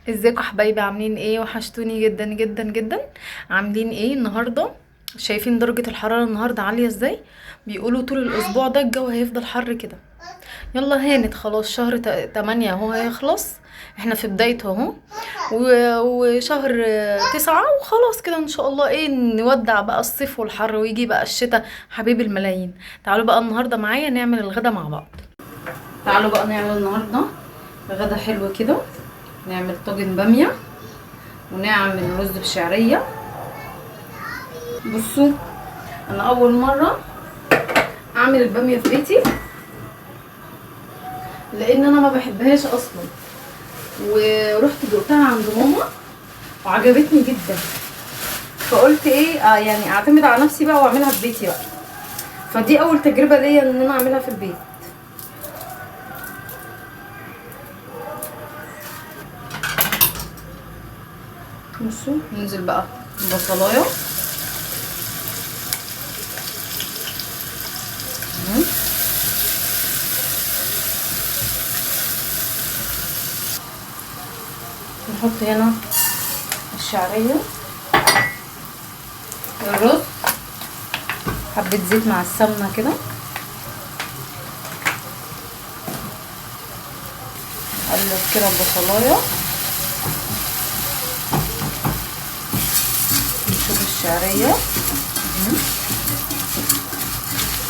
ازيكم حبايبي؟ عاملين ايه؟ وحشتوني جدا جدا جدا. عاملين ايه النهارده؟ شايفين درجة الحرارة النهارده عالية ازاي؟ بيقولوا طول الاسبوع ده الجو هيفضل حر كده. يلا هانت خلاص، شهر 8 اهو هيخلص، احنا في بدايته اهو، وشهر 9 وخلاص كده ان شاء الله ايه نودع بقى الصيف والحر ويجي بقى الشتاء حبيب الملايين. تعالوا بقى النهارده معايا نعمل الغدا مع بعض. تعالوا بقى نعمل النهارده غدا حلو كده، نعمل طاجن باميه ونعمل رز بشعريه. بصوا انا اول مرة اعمل الباميه في بيتي لان انا ما بحبهاش اصلا، ورحت دقتها عند ماما وعجبتني جدا، فقلت ايه يعني اعتمد على نفسي بقى واعملها في بيتي بقى. فدي اول تجربه ليا ان انا اعملها في البيت. بصوا ننزل بقى البصلايه، نحط هنا الشعرية، الرز، حبه زيت مع السمنة كده، نقلب كده البصلايه، نشوف الشعرية.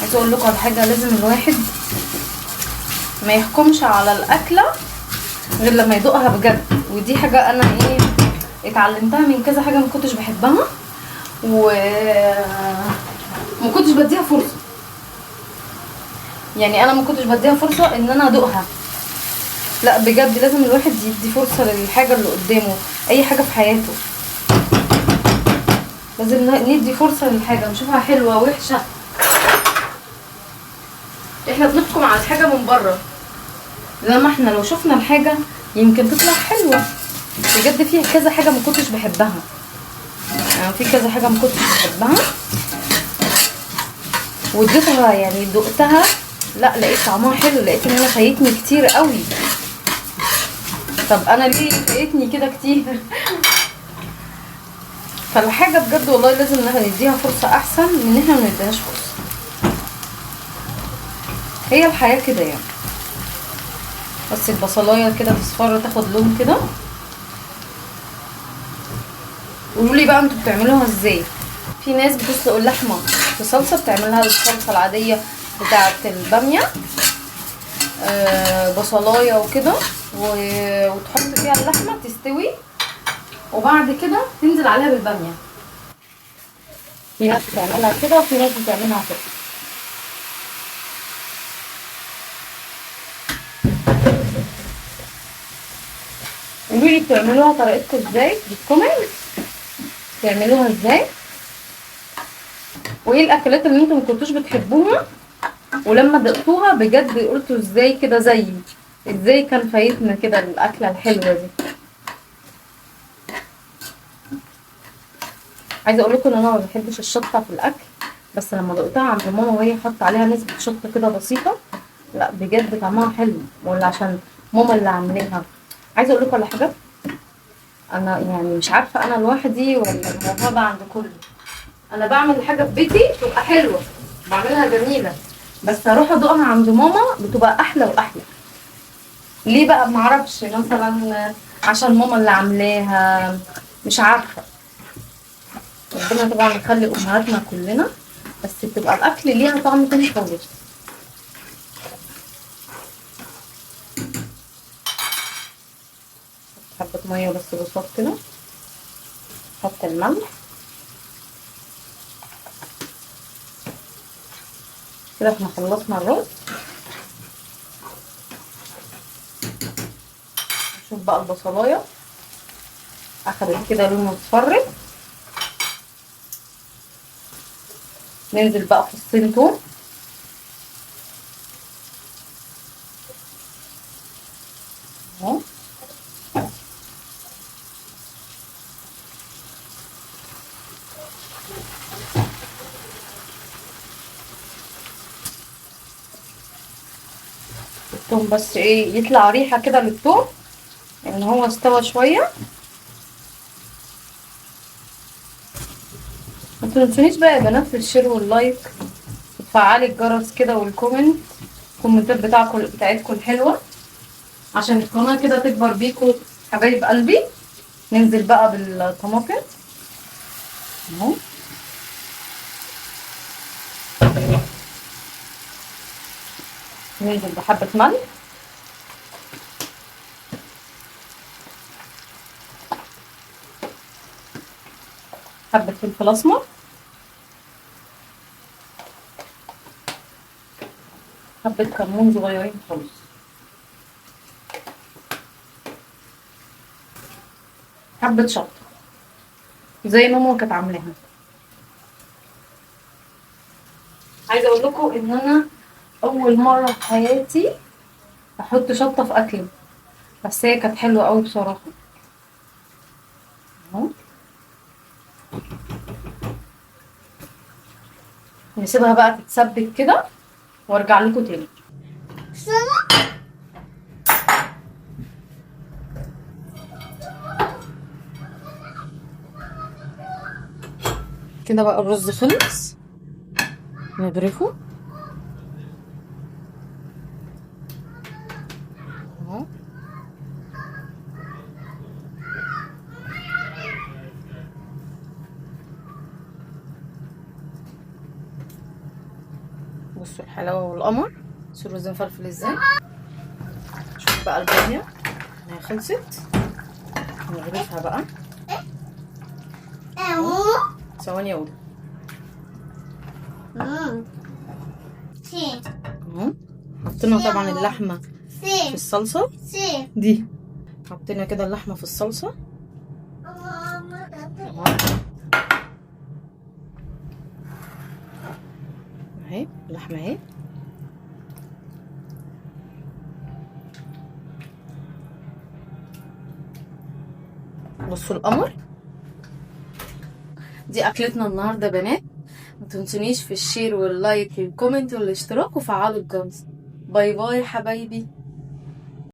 عايزه اقول لكم على حاجة، لازم الواحد ما يحكمش على الاكلة غير لما يدوقها بجد، ودي حاجة انا ايه اتعلمتها من كذا حاجة ما كنتش بحبها وما كنتش بديها فرصة. يعني انا ما كنتش بديها فرصة ان انا ادوقها، لا بجد لازم الواحد يدي فرصة للحاجة اللي قدامه، اي حاجة في حياته لازم ندي فرصة للحاجة، نشوفها حلوة وحشة. احنا بنحكم على الحاجة من بره، لما احنا لو شفنا الحاجة يمكن تطلع حلوة بجد. فيها كذا حاجة ما كنتش بحبها، يعني في كذا حاجة ما كنتش بحبها واديتها يعني دقتها، لا لقيت طعمها حلو، لقيت ان انا فايتني كتير قوي. طب انا ليه فايتني كده كتير؟ فالحاجه بجد والله لازم ان احنا نديها فرصة احسن من ان احنا ما نديهاش فرصة. هي الحياة كده يعني. بس البصلايه كده تصفر تاخد لون كده. قولوا لي بقى انتوا بتعملوها ازاي؟ في ناس بتسلق اللحمة في صلصه، بتعملها الصلصه العادية بتاعه الباميه، بصلايه وكده، وتحط فيها اللحمة تستوي، وبعد كده تنزل عليها بالباميه. في ناس بتعملها كده وفي ناس بتعملها كده. قولوا لي بتعملوها طريقتكم ازاي بال comment، بتعملوها ازاي، وايه الاكلات اللي انتم ما كنتوش بتحبوها ولما دقتوها بجد قلتوا ازاي كده، زيي ازاي كان فايتنا كده الاكلة الحلوة دي. عايزه اقول لكم ان انا ما بحبش الشطه في الاكل، بس لما دقتها عند ماما وهي حاطه عليها نسبه شطه كده بسيطة، لا بجد طعمها حلو، ولا عشان ماما اللي عاملاها. عايزه اقول لكم على حاجة، انا يعني مش عارفه انا لوحدي ولا الموضوع ده عند كله. انا بعمل حاجة في بيتي بتبقى حلوة، بعملها جميلة، بس اروح ادوقها عند ماما بتبقى احلى واحلى. ليه بقى؟ معرفش، مثلا عشان ماما اللي عاملاها، مش عارفه. ربنا طبعا يخلي امهاتنا كلنا، بس بتبقى الاكل ليها طعم تاني خالص. حبة مية بس بساط كده، حط الملح كده. احنا خلصنا الرز. نشوف بقى البصلايه اخدت كده لون مصفر. ننزل بقى فصين توم، اهو، التوم بس ايه يطلع ريحه كده للتوم، ان هو استوى شوية. ما تنسونيش بقى يا بنات في ال share وال like، وتفعلي الجرس كده وال comment، الكومنتات بتاعتكم الحلوة عشان القناة كده تكبر بيكم حبايب قلبي. ننزل بقى بالطماطم اهو. ننزل بحبه ملح، حبه فلفل اسمر، حبه كمون صغيرين خالص، حبه شطه زي ماما كانت عاملاها. عايزه اقول لكم ان انا اول مرة في حياتي احط شطه في اكلي، بس هي كانت حلوة قوي بصراحة. اهو نسيبها بقى تتسبك كده وارجع لكم تاني. كده بقى الرز خلص، نغرفه اهو. بصوا الحلاوة والقمر. بصوا الرز مفلفل ازاي. شوف بقى الباميه هي خلصت، نغرفها بقى. ثواني اقول اهو. حطينا طبعا اللحمة في الصلصه دي، حطينا كده اللحمة في الصلصه اهو اهي اللحمة اهي. بصوا القمر. دي اكلتنا النهارده بنات. ما تنسونيش في ال share وال like وال comment والاشتراك وفعلوا الجرس. bye bye حبايبي.